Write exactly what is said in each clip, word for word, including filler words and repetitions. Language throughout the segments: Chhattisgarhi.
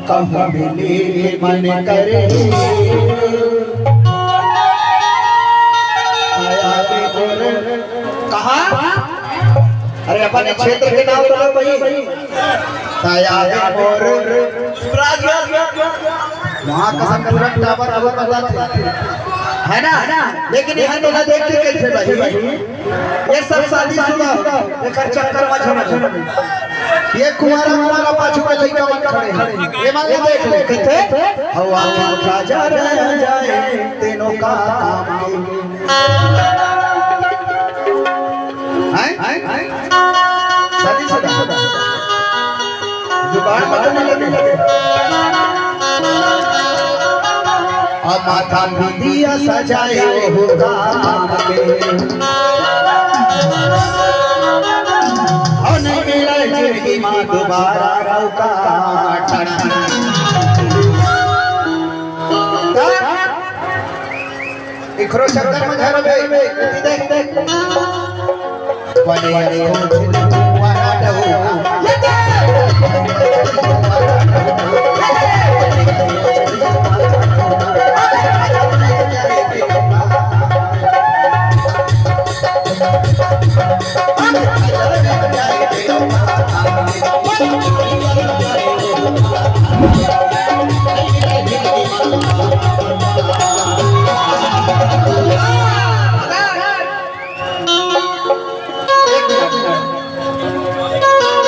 कहूँ मिले के मन करे। कहाँ? अरे, अपन क्षेत्र के नाम बताओ भाई। काया है मोर। वहाँ कसम पूरा टावर, टावर बजाते। है ना? लेकिन यहाँ तो ना देख के कैसे भाई? ये सब शादीशुदा, एकर चक्कर में झन। ये कुंवारा, कुंवारा पाछू में लइका मन खड़े हैं। ये मान के देख ले, किथे? हवा में राजा रह जाए, तीनों का काम के। हैं? शादीशुदा। जुगाड़ पता नहीं लगे। अब माथा बिंदिया सजाए ओहू काम के। और नहीं मिला जिंदगी में दोबारा मौका। ठन, ठन। इखरो शंकर में घर में, देख, देख। बने अखोज वहाँ डहु।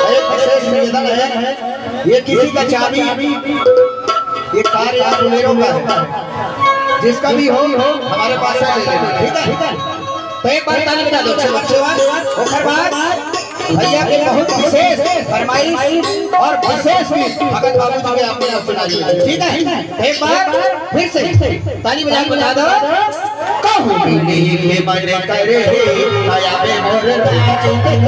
एक विशेष निवेदन है, ये किसी का चाबी, ये कार्य आप मेरों का है, जिसका भी हो हमारे पास से ले लेना, ठीक है? तो एक बार ताली बजा दो, अच्छे बच्चे, ओकर बाद भैया के बहुत विशेष फरमाइश और विशेष भी भगत बाबू जी के आपने यहाँ सुना दिया, ठीक है? एक बार फिर से ताली बजा के बता दो। कहूँ मिले के मन करे, काया में मोर नाच के।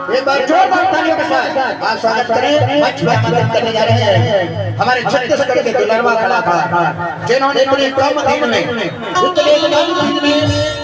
एक बार जोरदार तालियों के साथ आप स्वागत करें। मंच पर आमंत्रित करने जा रहे हैं हमारे छत्तीसगढ़ के दुलरवा कलाकार, जिन्होंने इतने कम दिन में, इतने कम दिन में